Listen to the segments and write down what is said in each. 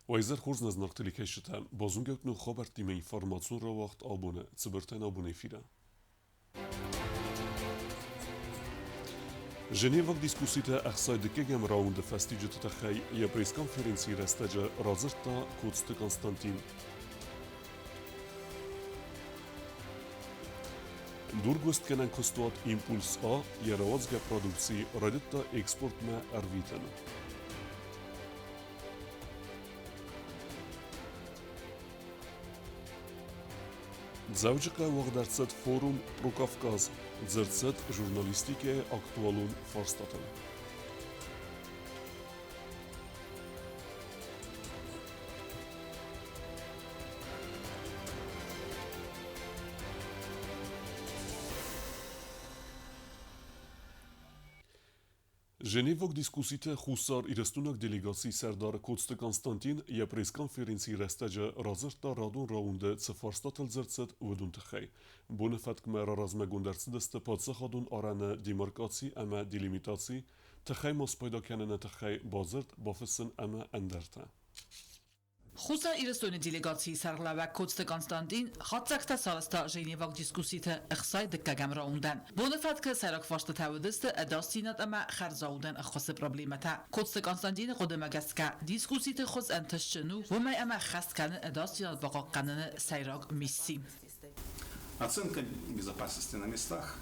Уӕ изӕр хорз, нӕ зынаргъ телекӕсджытӕ! Базонгӕ ут ног хабӕрттимӕ информацион рауагъд абоны цыбыртӕн абоны эфиры. Женеваг дискусситӕ 62-ӕм раунды фӕстиуджыты тыххӕй йӕ пресс-конференцийы рӕстӕджы радзырдта Коцты Константин. Дургуыстгӕнӕн куыстуат «Импульс-А» йӕ рауадзгӕ продукци райдыдта экспортмӕ ӕрвитын. Дзӕуджыхъӕуы уагъд ӕрцыд форум «Прокавказ», дзырд цыд журналистикӕйы актуалон фарстатыл. Женеваг дискусситы Хуссар Ирыстойнаг делегацийы сӕрдар Коцты Константин йӕ пресс-конференцийы рӕстӕджы радзырдта радон раунды цы фарстатыл дзырд цыд, уыдон тыххӕй. Боны фӕткмӕ раразмӕгонд ӕрцыдысты паддзахадон арӕны демаркаци ӕмӕ делимитаци, тыхӕй ма спайда кӕныны тыххӕй бадзырд бафыссын ӕмӕ ӕндӕртӕ. Хуссар Ирыстоны делегацийы сӕргълӕууӕг Коцты Константин хатдзӕгтӕ сарӕзта Женеваг дискусситы 62-ӕм раундӕн. Боны фӕткы сӕйраг фарстытӕ уыдысты ӕдасдзинад ӕмӕ хӕрзаудӕн ӕххуысы проблемӕтӕ. Коцты Константины хъуыдымӕ гӕсгӕ, дискусситы хуыз ӕнтыстджын у, уымӕй ӕмӕ ӕххӕст кӕны ӕдасдзинад бахъахъхъӕныны сӕйраг мисси. Оценка безопасности на местах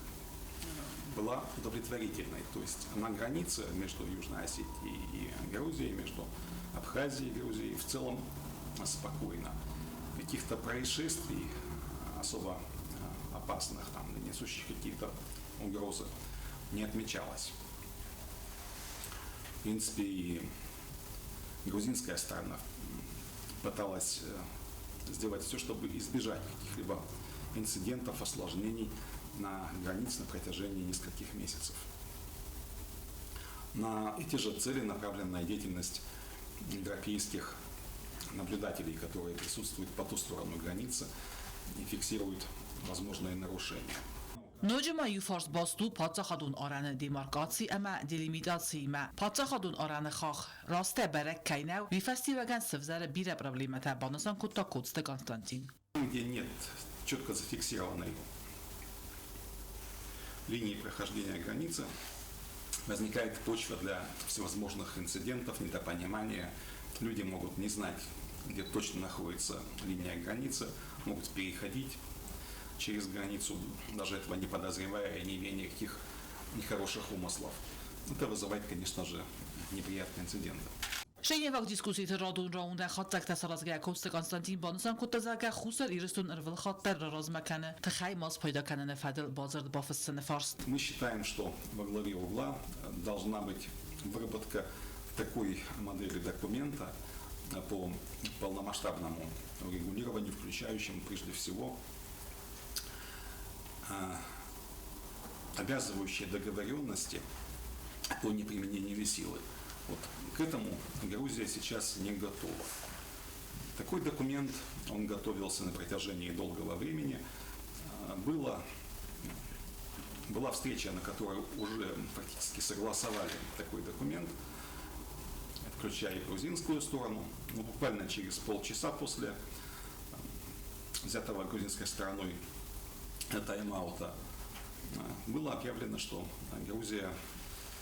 была удовлетворительной. То есть на границе между Южной Осетией и Грузией, между Абхазией и Грузией в целом спокойно. Каких-то происшествий особо опасных, там, несущих какие-то угрозы, не отмечалось. В принципе, и грузинская сторона пыталась сделать все, чтобы избежать каких-либо инцидентов, осложнений на границе на протяжении нескольких месяцев. На эти же цели направлена деятельность европейских наблюдателей, которые присутствуют по ту сторону границы и фиксируют возможные нарушения. Ноджы ма иу фарст баст у паддзахадон арӕны демаркаци ӕмӕ делимитациимӕ. Паддзахадон арӕны хахх растӕй бӕрӕг кӕй нӕу, уый фӕстиуӕгӕн сӕвзӕры бирӕ проблемӕтӕ, банысан кодта Коцты Константин. Где нет четко зафиксированной линии прохождения границы, возникает почва для всевозможных инцидентов, недопонимания. Люди могут не знать, где точно находится линия границы, могут переходить через границу, даже этого не подозревая и не имея никаких нехороших умыслов. Это вызывает, конечно же, неприятные инциденты. Женеваг дискусситы радон раундӕн хатдзӕгтӕ саразгӕйӕ Коцты Константин банысан кодта, зӕгъгӕ, Хуссар Ирыстон ӕрвылхатт дӕр размӕ кӕны тыхӕй ма спайда кӕныны фӕдыл бадзырд бафыссыны фарст. Мы считаем, что во главе угла должна быть выработка такой модели документа по полномасштабному урегулированию, включающему прежде всего обязывающие договоренности по неприменению силы. Вот к этому Грузия сейчас не готова. Такой документ, он готовился на протяжении долгого времени. Была встреча, на которой уже фактически согласовали такой документ, включая и грузинскую сторону. Но буквально через полчаса после взятого грузинской стороной тайм-аута было объявлено, что Грузия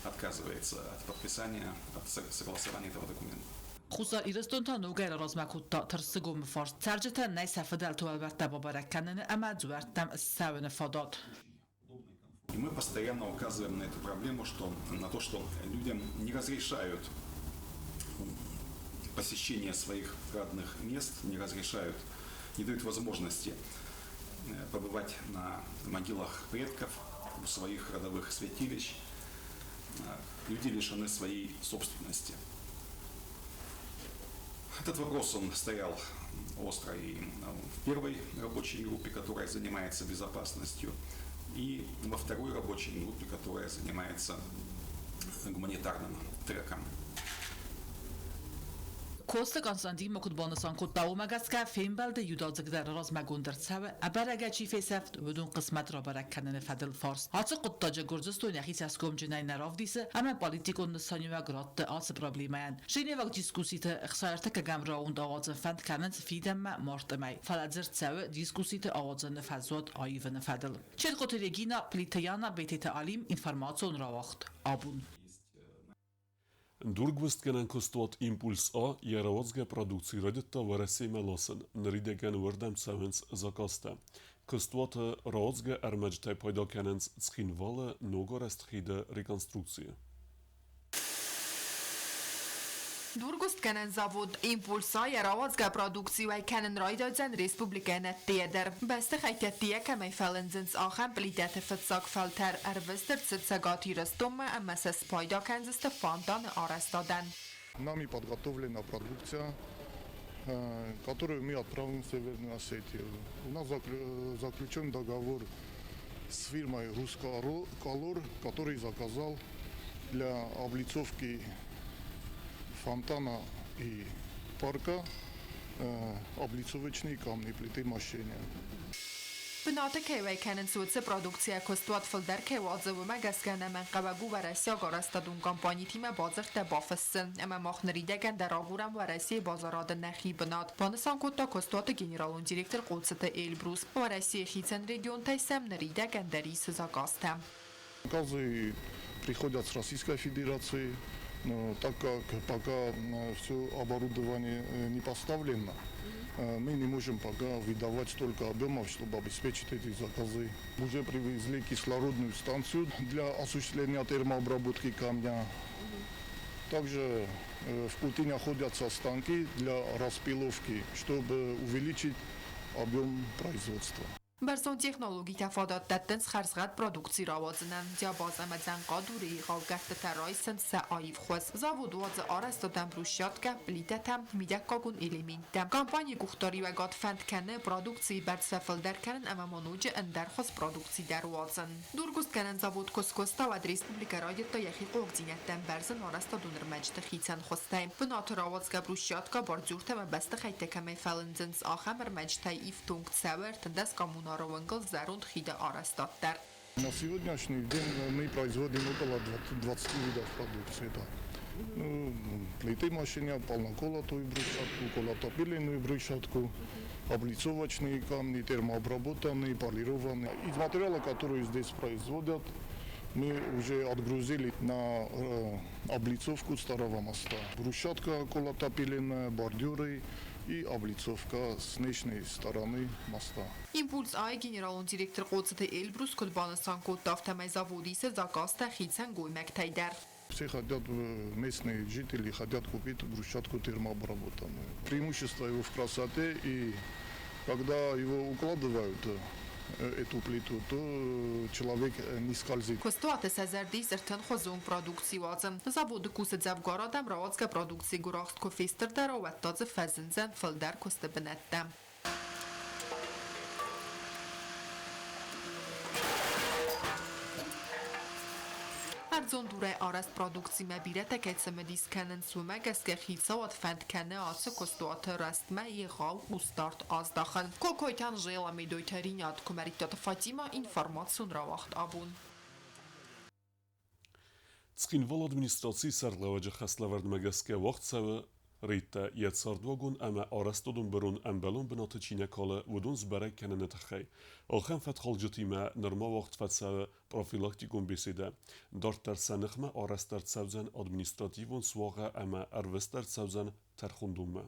отказывается от подписания, от согласования этого документа. Хуссар Ирыстон та ногӕй раразмӕ кодта Тырсыгомы фарст. Цӕрджытӕн нӕй сӕ фыдӕлты уӕлмӕрдтӕ бабӕрӕг кӕныны ӕмӕ дзуӕрттӕм ссӕуыны фадат. И мы постоянно указываем на эту проблему, что, на то, что людям не разрешают посещение своих родных мест, не разрешают, не дают возможности побывать на могилах предков, у своих родовых святилищ. Люди лишены своей собственности. Этот вопрос, он стоял остро и в первой рабочей группе, которая занимается безопасностью, и во второй рабочей группе, которая занимается гуманитарным треком. Коцты Константин ма куыд банысан кодта, уымӕ гӕсгӕ фембӕлды иудадзыгдӕр размӕгонд ӕрцӕуы, ӕбӕрӕгӕй чи фесӕфт, уыдон хъысмӕт рабӕрӕг кӕныны фӕдыл фарст. Ацы хъуыддаджы Гуырдзыстон йӕхи цӕсгомджынӕй нӕ равдисы ӕмӕ политикон нысаниуӕг радты ацы проблемӕйӕн. Женеваг дискусситы 63-ӕм раунд ауадзын фӕнд кӕнынц фидӕнмӕ мартъы мӕй, фӕлӕ дзырд цӕуы дискусситы ауадзыны фӕзуат аивыны фӕдыл. Чертхъоты Регина, Плиты Яна, Бететы Алим, информацион рауагъд Абон. Дургуыстгӕнӕн куыстуат «Импульс-А» йӕ рауадзгӕ продукци райдыдта Уӕрӕсемӕ ласын, ныридӕгӕн уырдӕм цӕуынц заказтӕ. Куыстуаты рауадзгӕ ӕрмӕджытӕй пайда кӕнынц Цхинвалы ногарӕзт хиды реконструкцийы. Дургуыстгӕнӕн завод «Импульс-А» йӕ рауадзгӕ продукци уӕй кӕнын райдайдзӕн республикӕйӕн ӕддейӕ дӕр. Бӕстыхӕйттӕ ӕддейӕ кӕмӕй фӕлындзынц, ахӕм плитӕты фыццаг фӕлтӕр ӕрвыст ӕрцыд Цӕгат Ирыстонмӕ ӕмӕ сӕ спайда кӕндзысты фонтаны арӕзтадӕн. Нами подготовлена продукция, которую мы отправим в Северную Осетию. У нас заключен договор с фирмой «Русколор», который заказал для облицовки фонтана и парка облицовочные камни, плиты мощения. Бынаты кӕй уӕй кӕнынц, уыцы продукцийӕ куыстуат фылдӕр кӕй уадзы, уымӕ гӕсгӕ ӕнӕмӕнгхъӕуӕг у уӕрӕсейаг арӕзтадон компанитимӕ бадзырдтӕ бафыссын. Ӕмӕ мах ныридӕгӕн дӕр агурӕм Уӕрӕсейы базарады нӕхи бынат, банысан кодта куыстуаты генералон директор Хъоцыты Эльбрус. Уӕрӕсейы хицӕн регионтӕй сӕм ныридӕгӕн дӕр ис заказтӕ. Заказы приходят с Российской Федерации, но так как пока все оборудование не поставлено, мы не можем пока выдавать столько объемов, чтобы обеспечить эти заказы. Уже привезли кислородную станцию для осуществления термообработки камня. Также в пути находятся станки для распиловки, чтобы увеличить объем производства. Бӕрзонд технологитӕ фадат дӕттынц хӕрзгъӕд продукци рауадзынӕн. Диабаз ӕмӕ дзӕнхъадуры егъау гӕртытӕ райсынц сӕ аив хуыз. Завод уадзы арӕзтадӕн брусчаткӕ, плитӕтӕ, мидӕггагон элементтӕ. Компанийы къухдариуӕгад фӕнд кӕны продукцийы бӕрц фӕфылдӕр кӕнын ӕмӕ ма ноджы ӕндӕр хуыз продукци дӕр уадзын. Дургуыстгӕнӕн завод куы скуыста, уӕд республикӕ райдыдта йӕхи хъогдзинӕдтӕ ӕмбӕрзын арӕзтадон ӕрмӕджыты хицӕн хуызтӕй. Бынаты рауадзгӕ брусчаткӕ, бордюртӕ ӕмӕ бӕстыхӕйттӕ кӕмӕй фӕлындзынц, ахӕм ӕрмӕджытӕй ифтонг цӕуы 13 коммунары уынгыл зӕронд хиды арӕзтад дӕр. На сегодняшний день мы производим около 20 видов продукции. Да. Ну, плиты мощения, полноколотую брусчатку, колотопиленную брусчатку, облицовочные камни, термообработанные, полированные. Из материала, который здесь производят, мы уже отгрузили на облицовку старого моста. Брусчатка колотопиленная, бордюры и облицовка с внешней стороны моста. Импульс-А-йы генералон директор Хъоцыты Эльбрус куыд банысан кодта, афтӕмӕй завод исы заказтӕ хицӕн гоймӕгтӕй дӕр. Все хотят, местные жители хотят купить брусчатку термообработанную. Преимущество его в красоте, и когда его укладывают, эту плиту, то человек не скользит. Куыстуаты сӕ зӕрды ис ӕртынхуызон продукци уадзын. Заводы кусы дзӕвгар адӕм, рауадзгӕ продукцийы гуырахст куы фестырдӕр, уӕд та дзы фӕзындзӕн фылдӕр куысты бынӕттӕ. Ӕрдзон дурӕй арӕзт продукцимӕ бирӕтӕ кӕй цымыдис кӕнынц, уымӕ гӕсгӕ хицауад фӕнд кӕны ацы куыстуаты рӕзтмӕ егъау хъусдард аздахын. Кокойты Анжела, Медойты Ринат, Куымӕридтаты Фатимӕ, информацион рауагъд Абон. Цхинвалы администрацийы сӕргълӕууӕджы хӕслӕвӕрдмӕ гӕсгӕ уагъд цӕуы рейдтӕ йӕ цардуагон ӕмӕ арӕзтадон бырон ӕмбӕлон бынаты чи нӕ калы, уыдон сбӕрӕг кӕныны тыххӕй. Ахӕм фӕткхалджытимӕ нырма уагъд фӕцӕуы профилактикон беседӕ. Дарддӕр сӕ ныхмӕ арӕзт ӕрцӕудзӕн административон суагъӕ ӕмӕ ӕрвыст ӕрцӕудзӕн тӕрхондонмӕ.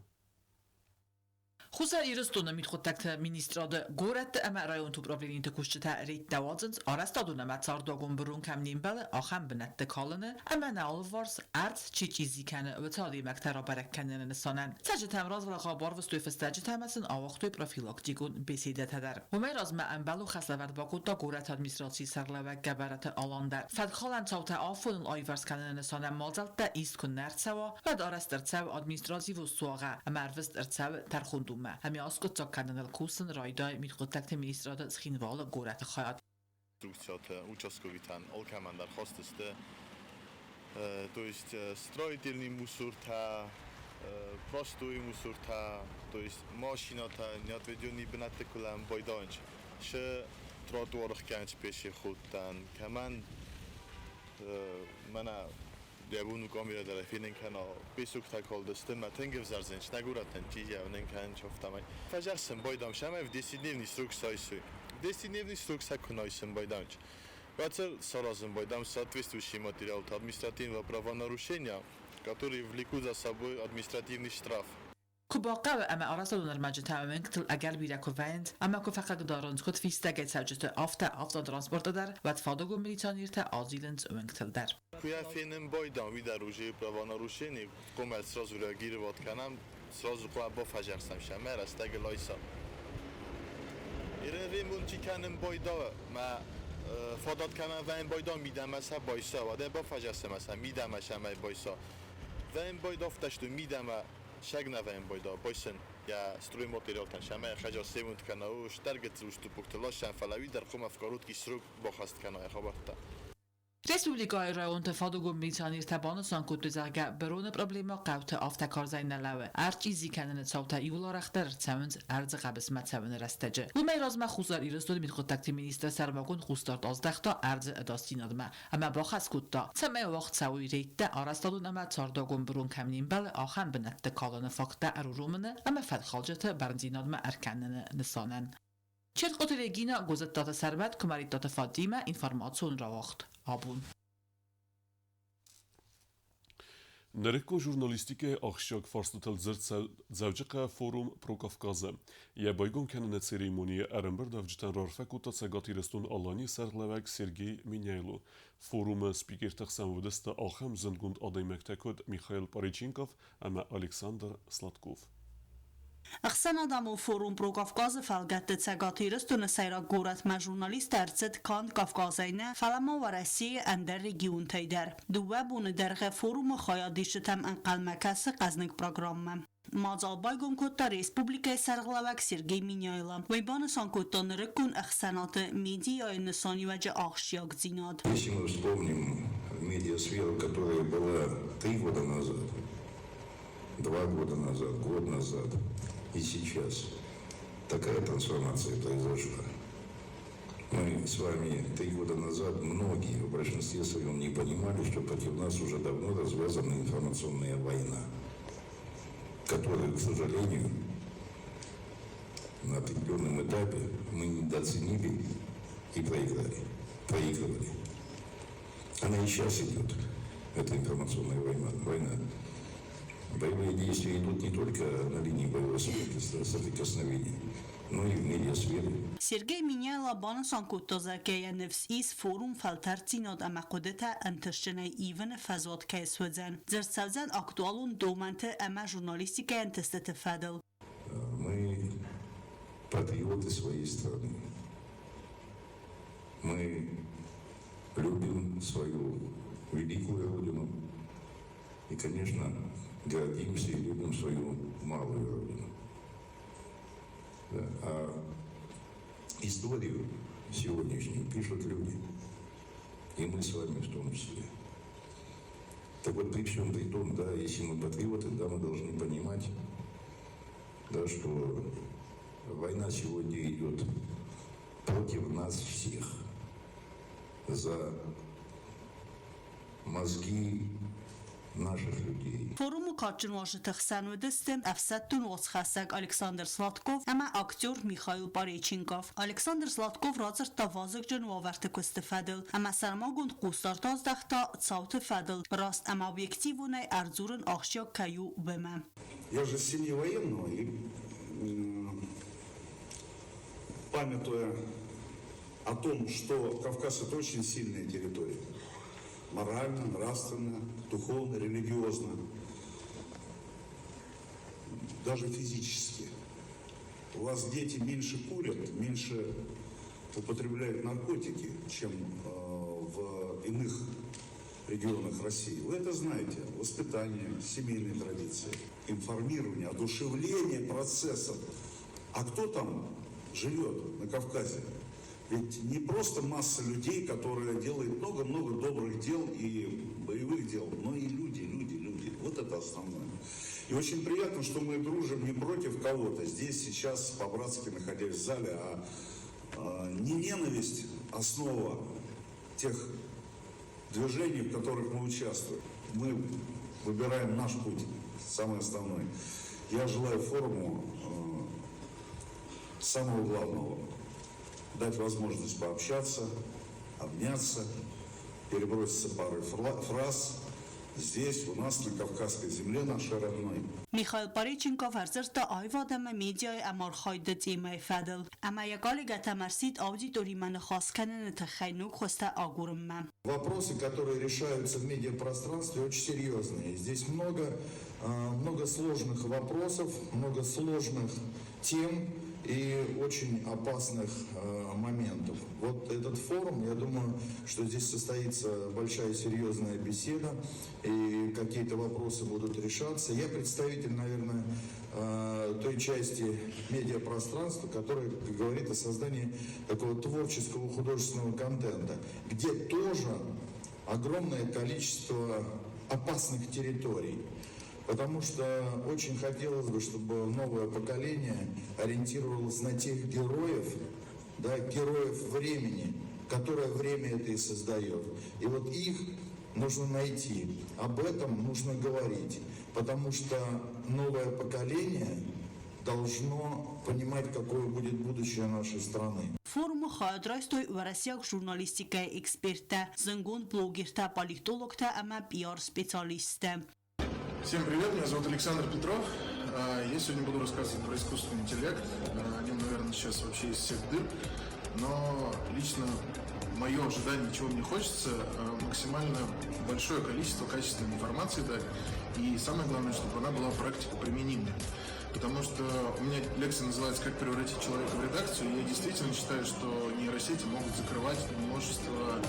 Хуссар Ирыстоны мидхъуыддӕгты министрады горӕтты ӕмӕ районты управлениты кусджытӕ рейдтӕ уадзынц арӕзтадон ӕмӕ цардуагон бырон кӕм не мбӕлы, ахӕм бынӕтты калыны ӕмӕ нӕ алыварс ӕрдз чи чъизи кӕны, уыцы адӕймӕгтӕ рабӕрӕг кӕныны нысанӕн. Цӕрджытӕм развӕлгъау барвыстой фыстӕджытӕ ӕмӕ сын ауагътой профилактикон беседӕтӕ дӕр. Уымӕй размӕ ӕмбӕлон хӕслӕвӕрд бакодта горӕты администрацийы сӕргълӕууӕг Гӕбӕраты Алан дӕр. Фӕткхалӕн цаутӕ афоныл аиуварс кӕныны нысанӕн мадзӕлттӕ ист куы нӕ ӕрцӕуа, уӕд арӕзт ӕрцӕуы административон суагъӕ ӕмӕ ӕрвыст ӕрцӕуы тӕрхондонмӕ. Ӕмӕ аскъуыддзаг кӕныныл кусын райдайы мидхъуыддӕгты министрады Цхинвалы горӕты хайад. Инструкциятӕ участковитӕн алкӕмӕн дӕр хаст сты, то есть строительный мусортӕ, Простой мусорта, то есть машината неотведенный бынӕтты куы лӕмбайданч, шы тротуар хкӕнч пешеходтӕн, кӕмӕн мӕнӕ йӕ бон у камерӕ дӕр фенын кӕна, песоктӕ калдысты, мӕ тынг ӕвзӕрдзӕнч, нӕ горӕтӕн чъизиау нын кӕнынч афтӕмӕй. Фӕзӕгъсын байдам сӕм в десятидневный срок сайсой. В десятидневный срок сӕ куы найсын байдамч. Уӕддӕр саразын байдам соответствующий материал административного правонарушения, которые влекут за собой административный штраф. Куы бахъӕуы ӕмӕ арӕзтадон ӕрмӕджытӕ уӕнгтыл ӕгӕр бирӕ куы вӕййынц ӕмӕ куы фӕхъыгдарынц куыд фистӕгӕй цӕуджыты, афтӕ автотранспорты дӕр, уӕд фадыгон милиционертӕ азилынц уынгтыл дӕр. Куы йӕ фенын байдам, уый дӕр уже правонарушение, хъуамӕ сразу реагировать кӕнӕм, сразу хъуамӕ бафӕзӕхсӕм сӕ, мӕ рӕстӕгыл айсӕм. Ирын ремонт чи кӕнын байда, мӕ фадат кӕмӕн вӕййын байда, мидӕмӕ сӕ байса, уӕдӕ бафӕзӕхсӕм сӕ, мидӕмӕ сӕмӕй байса. Вӕййын байда афтӕ сты, мидӕмӕ сӕг нӕ вӕййын байда, байсын йӕ стройматериалтӕн сӕмӕй хӕдзар сремонт кӕна, стӕр гыццыл уступокты ласӕн, фӕлӕ уый дӕр хъуамӕ в короткий срок баххӕст кӕна йӕ хабӕрттӕ. Республикӕйы районты фадыгон милиционертӕ банысан кодтой, зӕгъгӕ, быроны проблемӕ хъӕуты афтӕ карзӕй нӕ лӕууы. Ӕрчъизи кӕныны цаутӕ иууыл арӕхдӕр ӕрцӕуынц ӕрдзы хъӕбысмӕ цӕуыны рӕстӕджы. Уымӕй размӕ Хуссар Ирыстоны мидхъуыддӕгты министр сӕрмагонд хъусдард аздӕхта ӕрдзы ӕдасдзинадмӕ ӕмӕ бахӕс кодта, цӕмӕй уагъд цӕуой рейдтӕ арӕзтадон ӕмӕ цардуагон бырон кӕм не мбӕлы, ахӕм бынӕтты калыны факттӕ ӕруромыны ӕмӕ фӕдхалджыты бӕрндзинадмӕ ӕркӕныны нысанӕн. Чертхъоты Регина, Гозӕттаты Сӕрмӕт, Куымӕридтаты Фатимӕ, информацион рауагъд абон. Нырыккон журналистикӕйы ахсджиаг фарстытыл дзырд Дзӕуджыхъӕуы форум «Про Кавказы». Йӕ байгом кӕныны церемонийы ӕрӕмбырдуӕвджытӕн раарфӕ кодта Цӕгат Ирыстон-Аланийы сӕргълӕууӕг Сергей Меняйло. Форумы спикерты хсӕн уыдысты ахӕм зындгонд адӕймӕгтӕ куыд Михаил Пореченков ӕмӕ Александр Сладков. Ӕхсӕнадӕмон форум «Про Кавказы» фӕлгӕтты Цӕгат Ирыстоны сӕйраг горӕтмӕ журналисттӕ ӕрцыд канд Кавказӕй нӕ, фӕлӕ ма Уӕрӕсейы ӕндӕр регионтӕй дӕр. Дыууӕ боны дӕргъы форумы хайадисджытӕм ӕнхъӕлмӕ кӕсы хъӕзныг программӕ. Мадзал байгом кодта республикӕйы сӕргълӕууӕг Сергей Меняйло. Уый банысан кодта нырыккон ӕхсӕнады медиайы нысаниуӕджы ахсджиагдзинад. Если мы вспомним медиасферу, которая была 3 года назад, 2 года назад, год назад и сейчас, такая трансформация произошла. Мы с вами 3 года назад, многие, в большинстве своем, не понимали, что против нас уже давно развязана информационная война, которую, к сожалению, на определенном этапе мы недооценили и проиграли, проигрывали. Она и сейчас идет, эта информационная война. война. Боевые действия идут не только на линии боевого соприкосновения, но и в медиасфере. Сергей Меняйло банысан кодта, зӕгъгӕ, йӕ ныфс ис форум фӕлтӕрддзинад ӕмӕ хъуыдытӕ ӕнтыстджынӕй ивыны фӕзуат кӕй суыдзӕн. Дзырд цӕудзӕн актуалон домӕнты ӕмӕ журналистикӕйы ӕнтыстыты фӕдыл. Мы патриоты своей страны. Мы любим свою великую Родину и, конечно, гордимся и любим свою малую Родину. Да. А историю сегодняшнюю пишут люди, и мы с вами в том числе. Так вот, при всем при том, да, если мы патриоты, да, мы должны понимать, да, что война сегодня идет против нас всех. За мозги наших людей. Форумы кадджын уазджыты хсӕн уыдысты ӕфсӕддон уацхӕссӕг Александр Сладков ӕмӕ актер Михаил Пореченков. Александр Сладков радзырдта вазыгджын уавӕрты куысты фӕдыл ӕмӕ сӕрмагонд хъусдард аздӕхта цауты фӕдыл раст ӕмӕ объективонӕй ӕрдзурын ахсджиаг кӕй у, уымӕ. Я же из семьи военного, и, памятуя о том, что Кавказ – это очень сильная территория, морально, нравственно, духовно, религиозно, даже физически. У вас дети меньше курят, меньше употребляют наркотики, чем в иных регионах России. Вы это знаете. Воспитание, семейные традиции, информирование, одушевление процессов. А кто там живет на Кавказе? Ведь не просто масса людей, которая делает много-много добрых дел и боевых дел, но и люди, люди, люди. Вот это основное. И очень приятно, что мы дружим не против кого-то здесь, сейчас, по-братски находясь в зале, а не ненависть основа тех движений, в которых мы участвуем. Мы выбираем наш путь, самый основной. Я желаю форуму самого главного – дать возможность пообщаться, обняться, переброситься парой фраз здесь, у нас, на Кавказской земле нашей родной. Михаил Пореченков ӕрдзырдта аивад ӕмӕ медиайы ӕмархайды темӕйы фӕдыл ӕмӕ йӕ коллегӕтӕм ӕрсидт аудиторимӕ ныхас кӕныны тыххӕй ног хуызтӕ агурынмӕ. Вопросы, которые решаются в медиапространстве, очень серьезные. Здесь много сложных вопросов, много сложных тем и очень опасных моментов. Вот этот форум, я думаю, что здесь состоится большая серьезная беседа, и какие-то вопросы будут решаться. Я представитель, наверное, той части медиапространства, которая говорит о создании такого творческого художественного контента, где тоже огромное количество опасных территорий. Потому что очень хотелось бы, чтобы новое поколение ориентировалось на тех героев, да, героев времени, которое время это и создает. И вот их нужно найти, об этом нужно говорить, потому что новое поколение должно понимать, какое будет будущее нашей страны. Форумы хайад райстой уӕрӕсейаг журналистикӕйы эксперттӕ, зындгонд блогертӕ, политологтӕ ӕмӕ пиар-специалисттӕ. Всем привет, меня зовут Александр Петров. Я сегодня буду рассказывать про искусственный интеллект. О нем, наверное, сейчас вообще из всех дыр. Но лично мое ожидание, чего мне хочется, максимально большое количество качественной информации дать. И самое главное, чтобы она была практикоприменимой. Потому что у меня лекция называется «Как превратить человека в редакцию». И я действительно считаю, что нейросети могут закрывать множество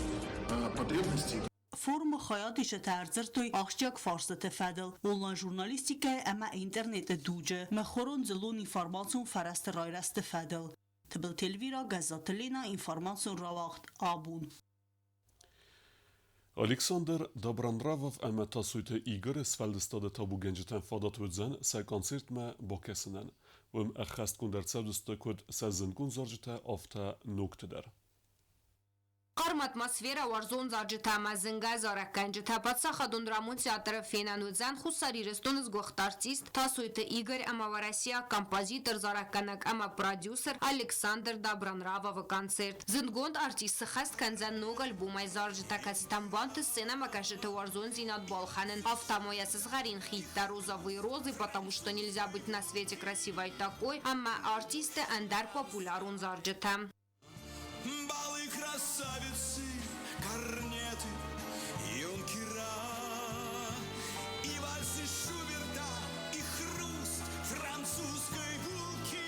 потребностей. Форумы хайадисджытӕ ӕрдзырдтой ахсджиаг фарстыты фӕдыл онлайн-журналистикӕйы ӕмӕ интернеты дуджы мыхуырон дзыллон информацион фӕрӕзты райрӕзты фӕдыл. Тыбылты Эльвира, Гӕззаты Лена, информацион рауагъд Абон. Александр Добронравов ӕмӕ Тасойты Игоры сфӕлдыстады табугӕнджытӕн фадат уыдзӕн сӕ концертмӕ бакӕсынӕн. Уым ӕххӕстгонд ӕрцӕудзысты куыд сӕ зындгонд зарджытӕ, афтӕ ногты дӕр. Хъарм атмосферӕ, уарзон зарджытӕ ӕмӕ зынгӕ зарӕггӕнджытӕ. Паддзахадон драмон театры фенӕн уыдзӕн Хуссар Ирыстоны сгуыхт артист Тасойты Игорь ӕмӕ уӕрӕсейаг композитор, зарӕггӕнӕг ӕмӕ продюсер Александр Добронравовы концерт. Зындгонд артист сыххӕст кӕндзӕн ног альбомӕй зарджытӕ, кӕцытӕм бантыст сценӕмӕкӕсджыты уарзондзинад балхӕнын. Афтӕ ма йӕ сызгъӕрин хидтӕ «Розовые розы», «Потому что нельзя быть на свете красивой такой» ӕмӕ артисты ӕндӕр популярон зарджытӕ. Балы, красавицы, корнеты, юнкера, и вальсы Шуберта, и хруст французской булки,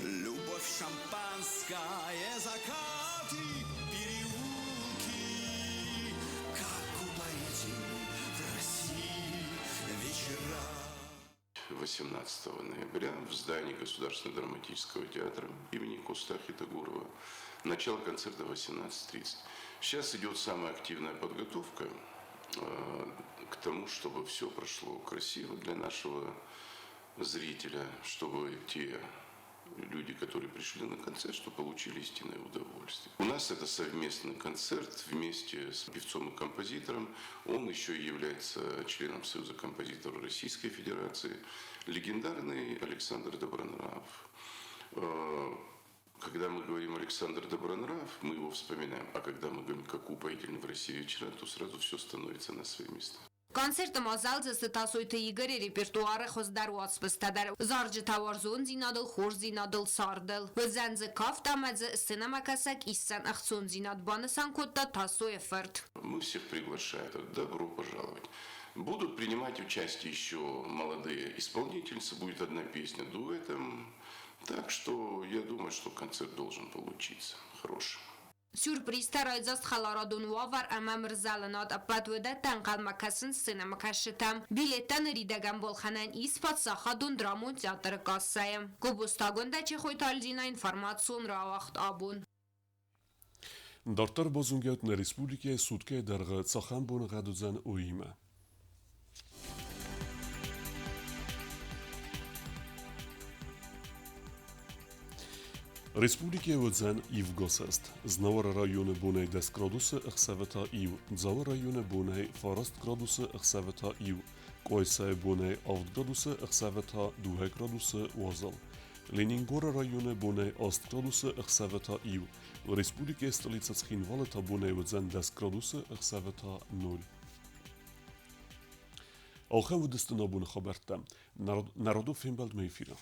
любовь, шампанское, закаты, переулки, как упоительны в России вечера. 18 ноября в здании Государственного драматического театра имени Коста Хетагурова. Начало концерта 18:30. Сейчас идет самая активная подготовка к тому, чтобы все прошло красиво для нашего зрителя, чтобы те люди, которые пришли на концерт, что получили истинное удовольствие. У нас это совместный концерт вместе с певцом и композитором. Он еще и является членом Союза композиторов Российской Федерации. Легендарный Александр Добронравов. Когда мы говорим Александр Добронравов, мы его вспоминаем. А когда мы говорим, как упоительны в России вечера, то сразу все становится на свои места. Концерты азӕлдзысты Тасойты Игоры репертуары хуыздӕр уацмыстӕ дӕр. Зарджытӕ уарзондзинадыл, хорздзинадыл, цардыл. Уыдзӕн дзы кафт ӕмӕ дзы сценӕмӕкӕсӕг исдзӕн ӕхцондзинад, банысан кодта Тасойы фырт. Мы всех приглашаем. Добро пожаловать. Будут принимать участие еще молодые исполнительницы, будет одна песня дуэтом. Так что я думаю, что концерт должен получиться хороший. Сюрпризтӕ, райдзаст хӕларадон уавӕр ӕмӕ мырзӕлынад, ӕппӕт уыдӕттӕ ӕнхъӕлмӕ кӕсынц сценӕмӕкӕсджытӕм. Билеттӕ ныридӕгӕн балхӕнӕн ис паддзахадон драмон театры кассӕйы. Гобозты Агуындӕ, Чехойты Альзина, информацион рауагъд Абон. Дарддӕр базонгӕ ут, нӕ республикӕйы суткӕйы дӕргъы цахӕм боныгъӕд уыдзӕн, уыимӕ. Республикӕйы уыдзӕн ивгӕ цӕст. Знауыры районы бонӕй 10 градусы, ӕхсӕвы та иу. Дзауы районы бонӕй 9 градусы, ӕхсӕвы та иу. Къуайсайы бонӕй 7 градусы, ӕхсӕвы та 2 градусы уазал. Ленингоры районы бонӕй 8 градусы, ӕхсӕвы та иу. Республикӕйы столицӕ Цхинвалы та бонӕй уыдзӕн 10 градусы, ӕхсӕвы та 0. Ахӕм уыдысты нӕ абоны хабӕрттӕ. Народон фембӕлдмӕ эфиры.